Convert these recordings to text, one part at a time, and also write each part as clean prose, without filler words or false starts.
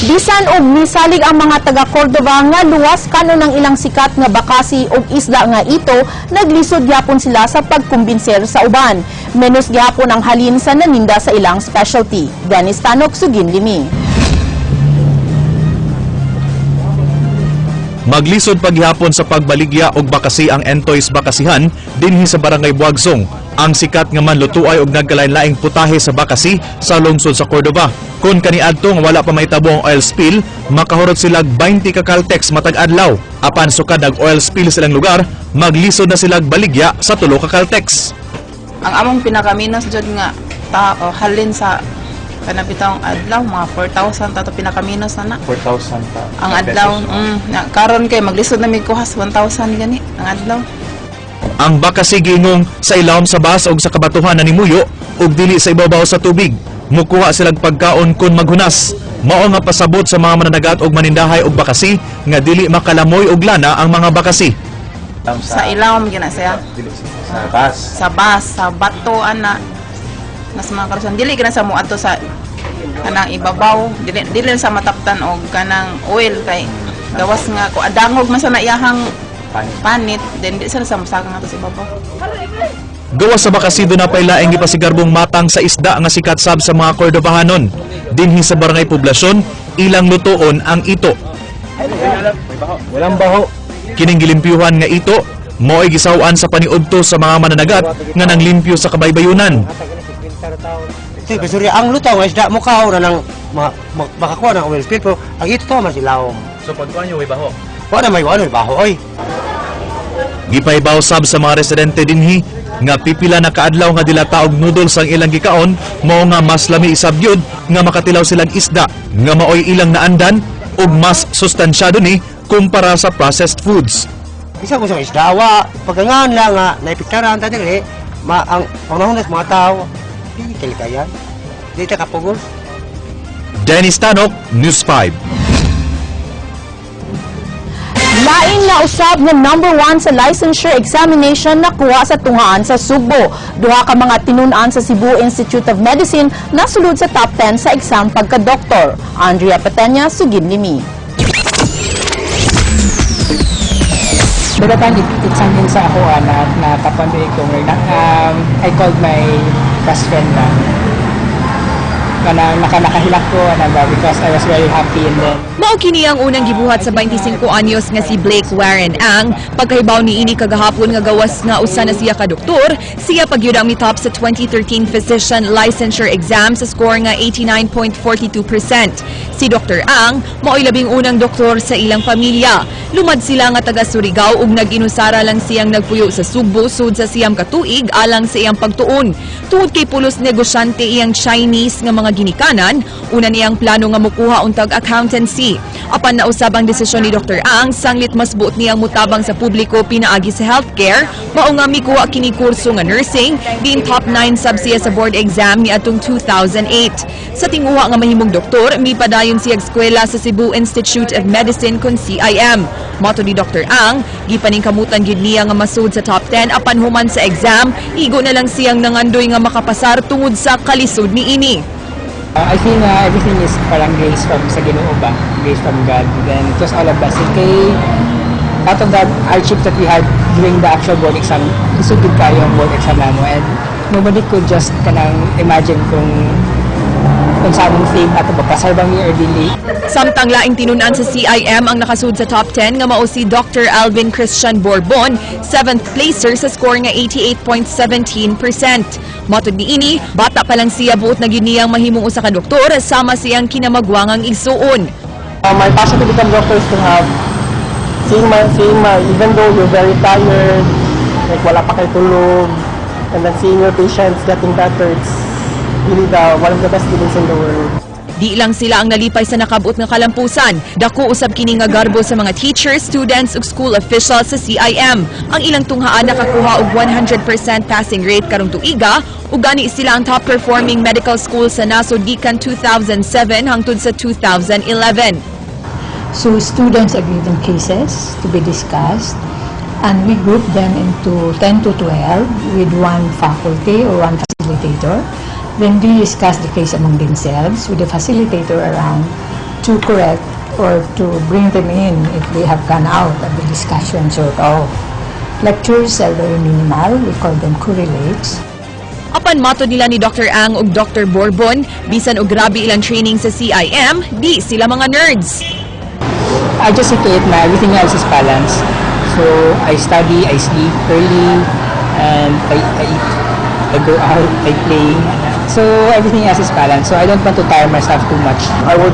Bisan og misalig ang mga taga Cordova nga luwas kanon ang ilang sikat nga bakasi og isda nga ito, naglisod gyapon sila sa pagkumbinser sa uban. Menos gyapon ang halin sa naninda sa ilang specialty. Dennis Tanok, Sugin Limi. Maglisod paghihapon sa pagbaligya og bakasi ang Entoys Bakasihan dinhi sa Barangay Buagsong. Ang sikat nga manlutuay og nagkalain-laing putahe sa bakasi sa lungsod sa Cordova. Kon kaniadto nga wala pa mahitabo ang oil spill, makahurot silag 20 ka Caltex matag adlaw. Apan sukad nag oil spill silang lugar, maglisod na silag baligya sa 3 ka Caltex. Ang among pinakaminos jud nga tao halin sa kanabitang adlaw, mga 4,000 tato pinakaminos na na. 4,000 pa. Ang adlaw, na, karon kay maglisod na mig kuhas 1,000 gani ang adlaw. Ang bakasi gingong sa ilawom sa bas og sa kabatuhan na nimuyo ug dili sa ibabaw sa tubig. Mukuha silag pagkaon kun maghunas. Mao nga pasabot sa mga mananagat og manindahay og bakasi nga dili makalamoy og lana ang mga bakasi. Sa ilawom gina siya. Dili sa bus. Sa bas, sa bato ana. Nas mga karusan dili gina sa muadto sa kanang ibabaw, dili dili sa mataptan og kanang oil kay gawas nga ko adangog man sa naiyahang Panit. Panit, then di sa musaka nga to sa ibabaw. Gawas sa bakasi, duna pay laing gipasigarbong matang sa isda nga sikat sab sa mga Cordovahanon. Dinhi sa Barangay Poblasyon, ilang lutuon ang ito. Walang baho. Kining gilimpyuhan nga ito, mo'y gisaw-an sa paniudto sa mga mananagat nga nanglimpyo sa kabaybayunan. Ito, kasurya, ang lutaw nga isda mo kao na nang makakuha ng oil spill, pero ang ito to man sila. So pagkuha niyo, may baho? Wala may wala may baho, oy. Gipaybaw sab sa mga residente dinhi nga pipila na kaadlaw nga dilata og noodles ang ilang gikaon, mao nga mas lami isab gyud nga makatilaw silang isda nga maoy ilang naandan ug mas sustansyado ni kumpara sa processed foods. Bisa ko sa isda, wa, pagkangan lang nga, naipiktaran ta dili, ma, ang panahon sa mga tao, di kalikayan. Di ta kapugol. Dennis Tanok, News 5. Lain na usab nga number 1 sa licensure examination nakuha sa tunghaan sa Sugbo. Duha ka mga tinun-an sa Cebu Institute of Medicine nasulod sa top 10 sa exam pagka-doktor. Andrea Patenya, Sugin Limi. By the time it sank in sa ako na top 1 ko, I called my best friend na kanang nakahilak ko ana ba because I was very happy and then Mao kini ang unang gibuhat sa 25 anyos nga si Blake Warren ang pagkahibaw ni ini kagahapon nga gawas nga usa na siya ka doktor, siya pagyud ang mitop sa 2013 physician licensure exam sa score nga 89.42%. Si Dr. Ang mao'y labing unang doktor sa ilang pamilya. Lumad sila nga taga Surigao ug nag-inusara lang siyang nagpuyo sa Sugbo sud sa 9 ka tuig alang sa iyang pagtuon. Tungod kay pulos negosyante iyang Chinese nga mga ginikanan, una niyang plano nga mukuha untag accountancy. Apan nausab ang desisyon ni Dr. Ang, sanglit mas buot niyang mutabang sa publiko pinaagi sa healthcare, mao nga mikuha kini kurso nga nursing, diin top 9 sab siya sa board exam niadtong 2008. Sa tinguha nga mahimong doktor, mipadayon siya eskwela sa Cebu Institute of Medicine kon CIM. Mato ni Dr. Ang, gipaningkamutan gyud niya nga masud sa top 10 apan human sa exam, igo na lang siyang nangandoy nga makapasar tungod sa kalisod niini. I feel na everything is parang grace from sa Ginoo ba, grace from God. Then it was all a blessing kay out of that hardship that we had during the actual board exam, lisod gid kayo ang board exam namo and nobody could just kanang imagine kung sa among fate ato ba pasar ba mi or dili. Samtang laing tinun-an sa CIM ang nakasud sa top 10 nga mao si Dr. Alvin Christian Bourbon, 7th placer sa score nga 88.17%. Matod niini, bata pa lang siya buot na gyud niyang mahimong usa ka doktor sama siyang kinamagwangang igsuon. My passion to become doctor is to have seeing my, even though you're very tired, like wala pa kay tulog, and then seeing your patients getting better, it's really the one of the best feelings in the world. Di lang sila ang nalipay sa nakabot nga kalampusan. Dako usab kini nga garbo sa mga teachers, students ug school officials sa CIM. Ang ilang tunghaan nakakuha og 100% passing rate karong tuiga ug gani sila ang top performing medical school sa nasod gikan 2007 hangtod sa 2011. So students are given cases to be discussed and we group them into 10 to 12 with one faculty or one facilitator. Then they discuss the case among themselves with the facilitator around to correct or to bring them in if they have gone out of the discussion, sort of. Lectures are very minimal. We call them correlates. Apan matod nila ni Dr. Ang ug Dr. Bourbon, bisan og grabe ilang training sa CIM, di sila mga nerds. I just see to it na everything else is balanced. So, I study, I sleep early, and I eat, I go out, I play. So, everything else is balanced. So, I don't want to tire myself too much. I would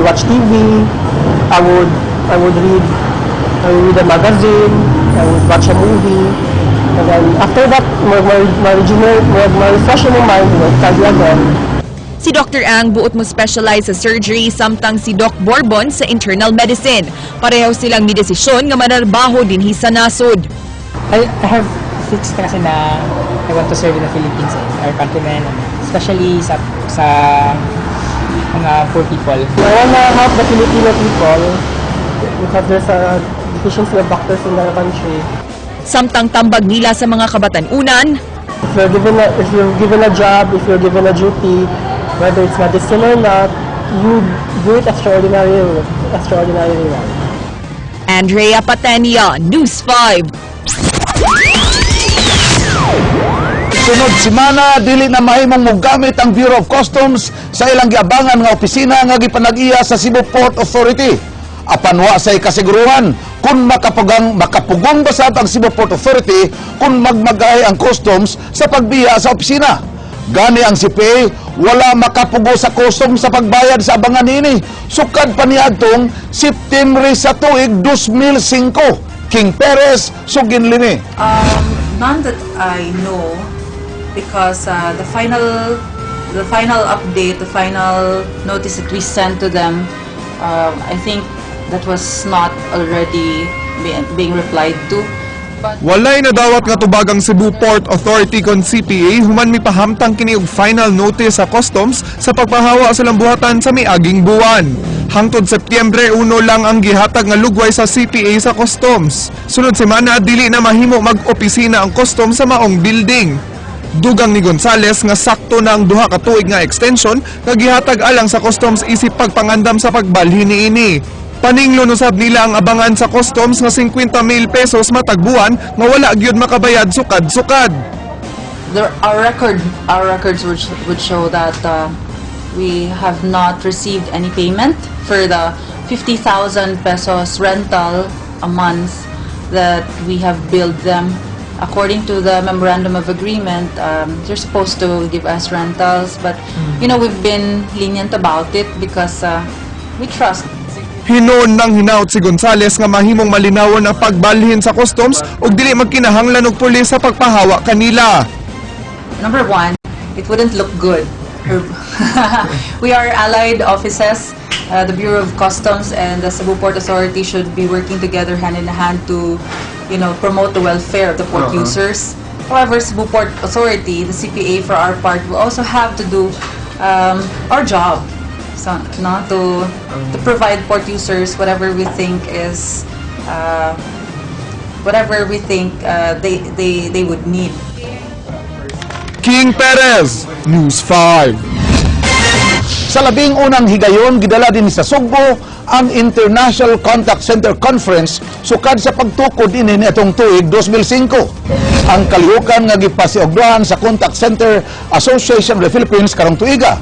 watch TV, I would read a magazine, I would watch a movie, and then after that, more regenerate, more refresh in my mind, study again. Si Dr. Ang buot mo specialize sa surgery, samtang si Doc Bourbon sa internal medicine. Pareho silang midesisyon nga manarbaho dinhi sa nasod. I have fixed na kasi na I want to serve in the Philippines, eh, our countrymen, especially sa mga poor people. I wanna help the Filipino people because there's a deficiency of doctors in the country. Samtang tambag nila sa mga kabatan-unan, If you're given a job, if you're given a duty, whether it's medicine or not, you do it extraordinarily well. Andrea Patenia, News 5. Sunod semana, dili na mahimong mogamit ang Bureau of Customs sa ilang giabangan nga opisina nga gipanag-iya sa Cebu Port Authority. Apan wa say kasiguruhan kung makapugong ba sab ang Cebu Port Authority kung magmagay ang customs sa pagbiya sa opisina. Gani ang CPA wala makapugo sa customs sa pagbayad sa abangan niini. Sukad pa niadtong September sa tuig 2005. King Perez, Sugin Limi. None that I know, because the final update, the final notice that we sent to them, I think that was not already being replied to. But Walay nadawat nga tubag ang Cebu Port Authority kon CPA human mipahamtang kini og final notice sa customs sa pagpahawa sa lambuhatan sa miaging buwan. Hangtod Setyembre 1 lang ang gihatag nga lugway sa CPA sa customs. Sunod semana, dili na mahimo mag-opisina ang customs sa maong building. Dugang ni Gonzales nga sakto na ang 2 ka tuig nga extension nga gihatag alang sa customs isip pagpangandam sa pagbalhin niini. Paninglon usab nila ang abangan sa customs nga 50 mil pesos matag buwan nga wala gyud makabayad sukad-sukad. Our records would show that we have not received any payment for the 50,000 pesos rental a month that we have billed them. According to the memorandum of agreement, they're supposed to give us rentals, but we've been lenient about it because we trust. Hinuon nang hinaut si Gonzales nga mahimong malinawon ang pagbalhin sa customs ug dili magkinahanglan og pulis sa pagpahawa kanila. Number one, it wouldn't look good. We are allied offices. The Bureau of Customs and the Cebu Port Authority should be working together hand in hand to promote the welfare of the port users. However, Cebu Port Authority, the CPA for our part, will also have to do our job. So, no, to provide port users whatever we think they would need. King Perez, News 5. Sa labing unang higayon, gidala din sa Sugbo ang International Contact Center Conference sukad sa pagtukod ini niadtong tuig 2005. Ang kalihukan nga gipasiugdohan sa Contact Center Association of the Philippines karong tuiga.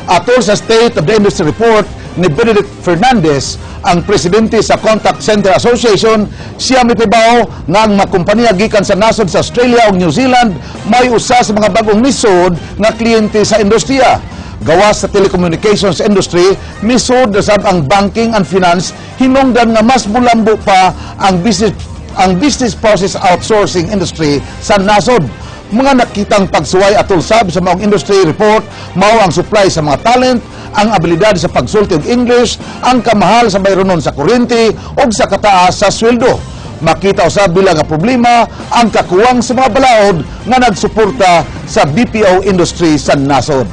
Atol sa State of the Industry Report ni Benedict Fernandez, ang presidente sa Contact Center Association, siya mipibaw nga ang mga kompanya gikan sa nasod sa Australia ug New Zealand may usa sa mga bagong nisod nga kliyente sa industriya. Gawas sa telecommunications industry, misud na sab ang banking and finance, hinungdan nga mas mulambo pa ang business process outsourcing industry sa nasod. Mga nakitang pagsuway atol sab sa maong industry report mao ang supply sa mga talent, ang abilidad sa pagsulti og English, ang kamahal sa bayronon sa kuryente ug sa kataas sa sweldo. Makita usab bilang nga problema ang kakuwang sa mga balaod nga nagsuporta sa BPO industry sa nasod.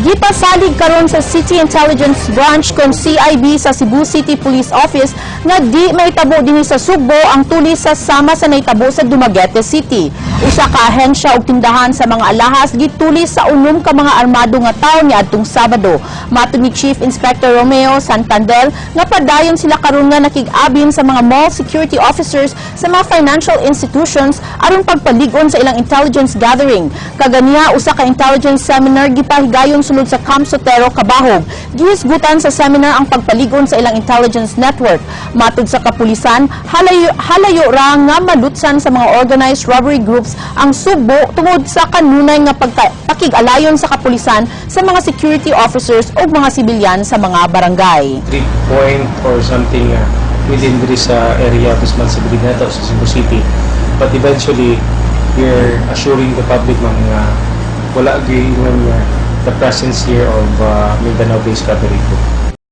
Gipasalig karon sa City Intelligence Branch kon CIB sa Cebu City Police Office nga di mahitabo dinhi sa Sugbo ang tulis sa sama sa nahitabo sa Dumaguete City. Usa ka ahensya og tindahan sa mga alahas gitulis sa unom ka mga armado nga tawo niadtong Sabado. Matod ni Chief Inspector Romeo Santander nga padayon sila karon nga nakig-abin sa mga mall security officers sa mga financial institutions aron pagpalig-on sa ilang intelligence gathering. Kaganiha, usa ka intelligence seminar gipahigayon sulod sa Camp Sotero, Cabahug. Gihisgutan sa seminar ang pagpalig-on sa ilang intelligence network. Matod sa kapulisan, halayo, halayo ra nga malutsan sa mga organized robbery groups ang Sugbo tungod sa kanunay nga pakig-alayon sa kapulisan sa mga security officers o mga sibilyan sa mga barangay. 3 point or something within diri sa area of responsibility nato sa Cebu City. But eventually, we're assuring the public, ma'am, nga wala gyud the presence here of Mindanao-based robbery group.